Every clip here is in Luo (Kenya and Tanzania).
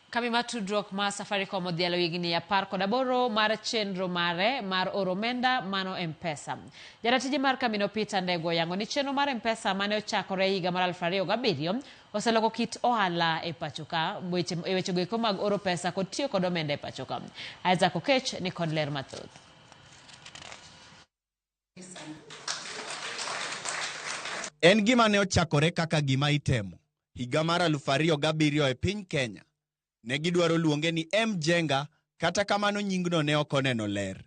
Kambi mar tudruok mar Safaricom odhialo higni 18 mar chenro mare mar oro omenda mano M-Pesa. Jaratije mar kambino Peter Ndegwa oyango ni chenro mar M-Pesa mane ochakore e higa mar 2007 oseloko kit ohala e pachoka weche, e wechego eko mag oro pesa kod tiyo kod omenda e pachoka. Isaac Okech ni kod ler mathoth. En gima ne ochakore kaka gima itemo higa mar 2007 e piny Kenya. Ne gidwaro luonge ni M-Jenga, kata kamano nyingno ne ok oneno ler.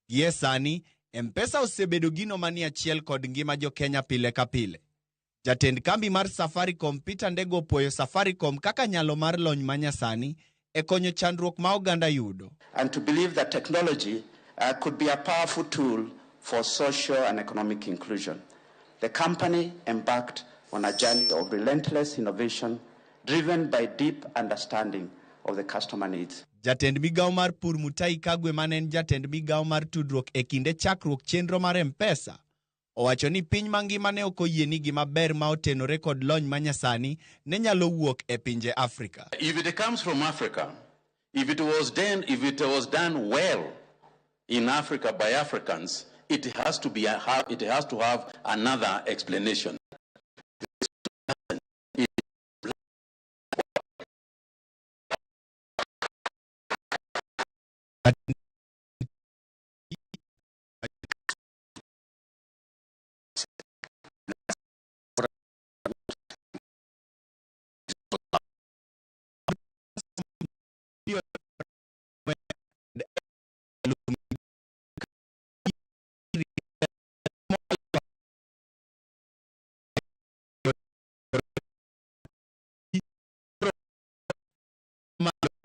Gie sani, M-Pesa osebedo gino manie achiel kod ngima jo Kenya pile ka pile. Jatend kambi mar Safaricom Peter Ndegwa opuoyo Safaricom kaka nyalo mar lony manyasani e konyo chandruok ma oganda yudo. And to believe that technology could be a powerful tool for social and economic inclusion. The company embarked on a journey of relentless innovation driven by deep understanding of the customer needs. Jatend migawo mar pur Mutahi Kagwe mane en jatend migawo mar tudruok e kinde chakruok chenro mar M-Pesa owacho ni piny mangima ne ok oyie ni gima ber ma otenore kod lony manyasani ne nyalo wuok e pinje Afrika. If it comes from Africa, if it was done, if it was done well in Africa by Africans, it has to be a, it has to have another explanation. Malo.